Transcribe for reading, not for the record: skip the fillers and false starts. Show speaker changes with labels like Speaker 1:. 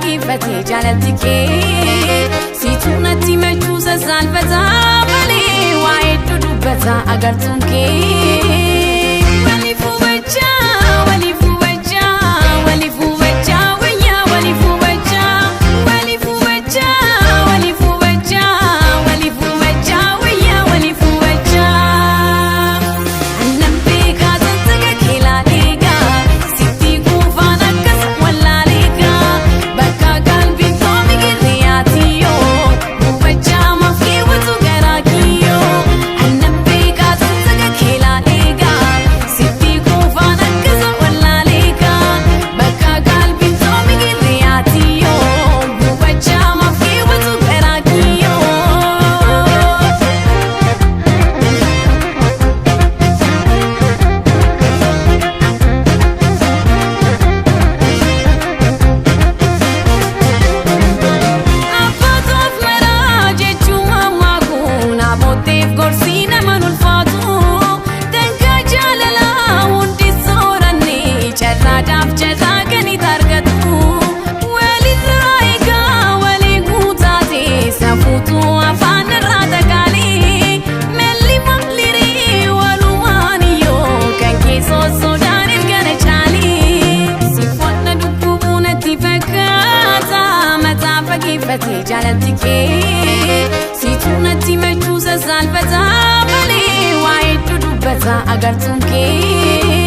Speaker 1: Fageeffatee jaalatti kee siituu natti machuusa saalfataa malee waa hedduu dubbata agartuun kee. Waliif hubachaa, waliif hubachaa, waliif hubachaa wayyaa, waliif hubachaa, waliif hubachaa, waliif hubachaa, waliif hubachaa wayyaa, waliif hubachaa. Annan beekaa tattaga keelaa sitti kuufaan akkas wallaaleegaa bakka qalbiin toomi girriyaatiyyoo hubachaa mafkeewwatu garaa kiyyoo. Annan beekaa tattaga keelaa sitti kuufaan akkas wallaaleegaa bakka qalbiin toomi girriyaatiyyoo hubachaa mafkeewwatu garaa kiyyoo. Abbaatuuf maraa jechuun ammaa kun abootteef gorsii nama ulfaatu. Dangaa jaalalaa hundi sooranne carraadhaaf carraa kan itti argatu. Walirraa eegaa walii guutaate safuutu afaan irraa takaalee. Malli maaliree walumaan iyyoo kan keessoo sodaan ergana caalee. Sifoonna dhukkubuu natti fakkaata mataa fageeffatee jaalatti kee siituu natti machuusa saalfataa malee waa hedduu dubbata agartuun kee.